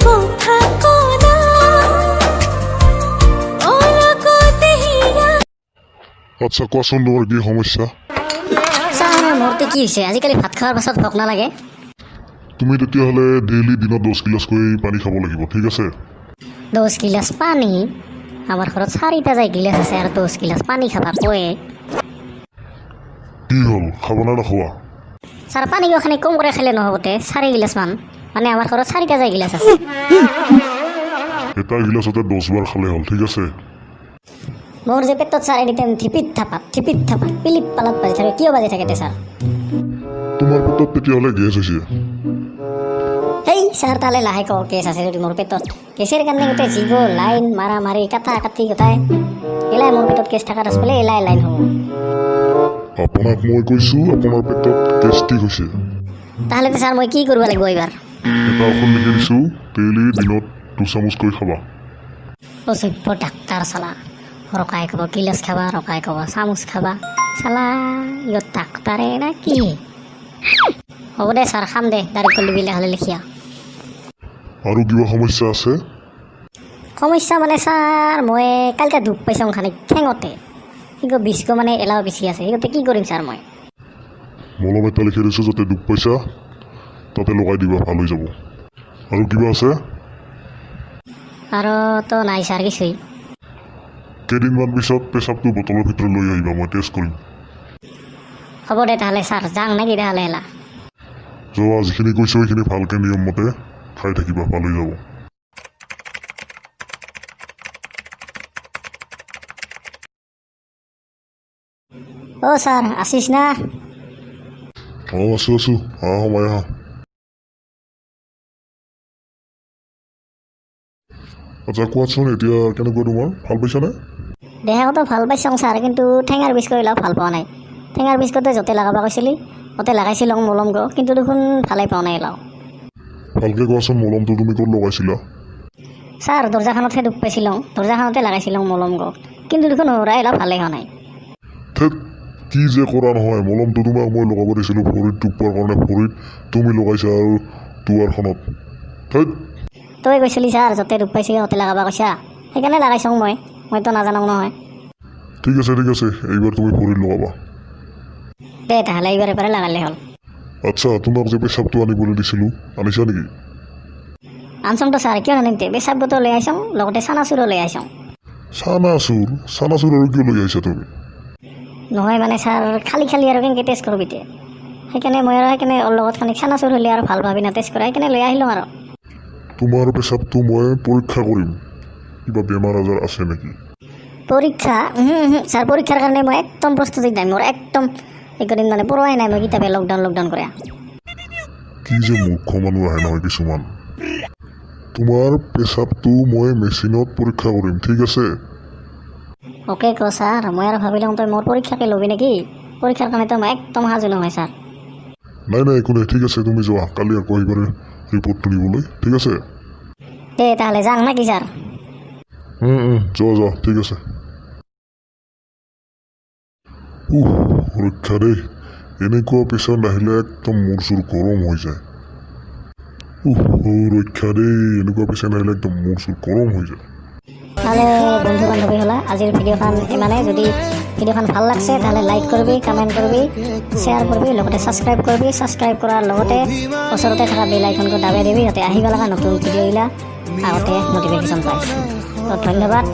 কথা কনা অলগতে হিয়া। আচ্ছা, কোৱাচোন, তোমাৰ কি সমস্যা? ছাৰ, মোৰতে কি হৈছে, আজিকালি ভাত খোৱাৰ পাছত ভোক নালাগে। তুমি তেতিয়াহ'লে ডেইলি দিনত 10 গিলাচকৈ পানী খাব লাগিব, ঠিক আছে? 10 গিলাচ পানী? আমাৰ ঘৰত চাৰিটা যায় গিলাচ আছে আৰু 10 গিলাচ পানী খাবা কয়ে? কি হ'ল, খাব নে নোখোৱা? ছাৰ, পানী খানি কম কৰি খালে নহ'ব তে, 4 গিলাচমান। মানে আমাৰ ঘৰত চাৰিটা যায় গিলাচ আছে। এটা গিলাচতে 10 বাৰ খালে হ'ল, ঠিক আছে? মোৰ যে পেটত ছাৰ, এনি টাইম থিপিত থাপাত থিপিত থাপাত পিলিত পালাত বাজি থাকে, কিয় বাজি থাকে তে ছাৰ? তোমাৰ পেটত তেতিয়াহ'লে গেছ হৈছে। হেই ছাৰ, তাহলে লাহে কওঁ। গেছ আছে যদি মোৰ পেটত গেছেৰ কাৰণে গোটেই যিগো লাইন মাৰা মাৰি কাটা কাটি গোটাই এলাই মোৰ পেটত গেছ থকাত আছে বোলে, এলাই লাইন হ'ব। আপোনাক মই কৈছোঁ, আপোনাৰ পেটত গেষ্ট্ৰিক হৈছে। তাহলে ছাৰ, মই কি কৰিব লাগিব এইবাৰ? এটা ঔষধ লিখি দিছোঁ, ডেইলি দিনত 2 চামুচকৈ খাবা। অসভ্য ডাক্তাৰ চালা, ৰকাই ক'ব গিলাচ খাবা, ৰকাই ক'ব চামুচ খাবা। চালা ইহঁত ডাক্তাৰে না কি? হ'ব দে ছাৰ, খাম দে, দাড়ি কলি বিলে হ'লে লিখিয়া। আৰু কিবা সমস্যা আছে? সমস্যা মানে ছাৰ, মই কালিতে দুখ পাইছোঁ খানি ঠেঙতে, সিগো বিষটো মানে এলাও বেছি আছে। সিগতে কি কৰিম ছাৰ মই? মলম এটা লিখি দিছোঁ, যাতে দুখ পাইছা তাতে লগাই দিবা, ভাল হৈ যাব। আৰু কিবা আছে? আৰু তো নাই ছাৰ কিছুই। কেইদিনমান পিছত পেচাবটো বটলৰ ভিতৰত লৈ আহিবা, মই টেষ্ট কৰিম। হ'ব দে তাহলে ছাৰ, যাং নেকি তাহলে এলা? যোৱা, যিখিনি কৈছোঁ সেইখিনি ভালকৈ নিয়মমতে খাই থাকিবা, ভাল হৈ যাব। অ' ছাৰ, আছিস না? অঁ, আছোঁ আছোঁ, আহা, সোমাই আহা। আচ্ছা, কোৱাচোন, এতিয়া কেনেকুৱা তোমাৰ? ভাল পাইছানে? দেহাটো ভাল পাইছং ছাৰ, কিন্তু ঠেঙাৰ বিষ কৰিলেও ভাল পোৱা নাই। ঠেঙাৰ বিস্কুটে য'তে লগাব কৈছিলি ত'তে লগাইছিলং মলম গ, কিন্তু দেখোন ভালেই পোৱা নাই এলাও। ভালকৈ কোৱাচোন, মলমটো তুমি ক'ত লগাইছিলা? ছাৰ, দৰ্জাখনতহে দুখ পাইছিলং, দৰ্জাখনতে লগাইছিলং মলম গ, কিন্তু দেখোন সৰাই এলাও ভালেই হোৱা নাই। ধেত, কি যে কৰা নহয়! মলমটো তোমাক মই লগাব দিছিলোঁ ভৰিত দুখ পোৱাৰ কাৰণে ভৰিত, তুমি লগাইছা আৰু দুৱাৰখনত। ধেত! তই কৈছিলি ছাৰ, য'তে দুখ পাইছি ত'তে লগাব কৈছা, সেইকাৰণে লগাইছং মই। মইতো নাজানো নহয়। ঠিক আছে, ঠিক আছে, এইবাৰ তুমি ভৰিত লগাবা। দে তাহলে, এইবাৰ এবাৰে লগালে হ'ল। আচ্ছা, তোমাক যে পেচাবটো আনিবলৈ দিছিলোঁ, আনিছা নেকি? আনচং তো ছাৰ, কিয় নানিম তে? পেচাব বটল লৈ আহিছং, লগতে চানাচুৰো লৈ আহিছং। চানাচুৰ? চানাচুৰ আৰু কিয় লৈ আহিছা তুমি? নহয় মানে ছাৰ, খালী খালী আৰু কেনেকৈ টেষ্ট কৰবি তে? সেইকাৰণে মই আৰু সেইকাৰণে ওৰ লগত খানি চানাচুৰ হ'লে আৰু ভাল ভাবি না টেষ্ট কৰা, সেইকাৰণে লৈ আহিলোঁ আৰু। তোমাৰ পেচাবটো মই পৰীক্ষা কৰিম, কিবা বেমাৰ আজাৰ আছে নেকি। পৰীক্ষা? ছাৰ, পৰীক্ষাৰ কাৰণে মই একদম প্ৰস্তুতি নাই মোৰ। একদম এইকেইদিন মানে পঢ়াই নাই মই কিতাপে, লকডাউন লকডাউন কৰা। কি যে মূৰ্খ মানুহ আহে নহয় কিছুমান! তোমাৰ পেচাবটো মই মেচিনত পৰীক্ষা কৰিম, ঠিক আছে? অ'কে ক ছাৰ, মই আৰু ভাবিলোঁ তই মোৰ পৰীক্ষাকে ল'বি নেকি। পৰীক্ষাৰ কাৰণেতো মই একদম সাজু নহয় ছাৰ। নাই নাই, একো নাই, ঠিক আছে, তুমি যোৱা, কালি আকৌ আহিবা ৰিপৰ্টটো নিবলৈ, ঠিক আছে? দে তাহলে, যাং নেকি ছাৰ? যোৱা যোৱা, ঠিক আছে। উহ, ৰক্ষা দেই! এনেকুৱা পেচেণ্ট আহিলে একদম মূৰ চুৰ গৰম হৈ যায়। উহ, ৰক্ষা দেই, এনেকুৱা পেচেণ্ট আহিলে একদম মূৰ চুৰ গৰম হৈ যায়। তাহলে বন্ধু বান্ধৱী হলা, আজিৰ ভিডিঅ'খন ইমানে। যদি ভিডিঅ'খন ভাল লাগছে, তাহলে লাইক কৰিবি, কমেণ্ট কৰিবি, শ্বেয়াৰ কৰিবি, লগতে ছাবস্ক্ৰাইব কৰিবি। ছাবস্ক্ৰাইব কৰাৰ লগতে ওচৰতে থকা বেল আইকনটো দাবাই দিবি, যাতে আহিব লগা নতুন ভিডিঅ'গিলা আগতে নটিফিকেশ্যন পায়। তো ধন্যবাদ।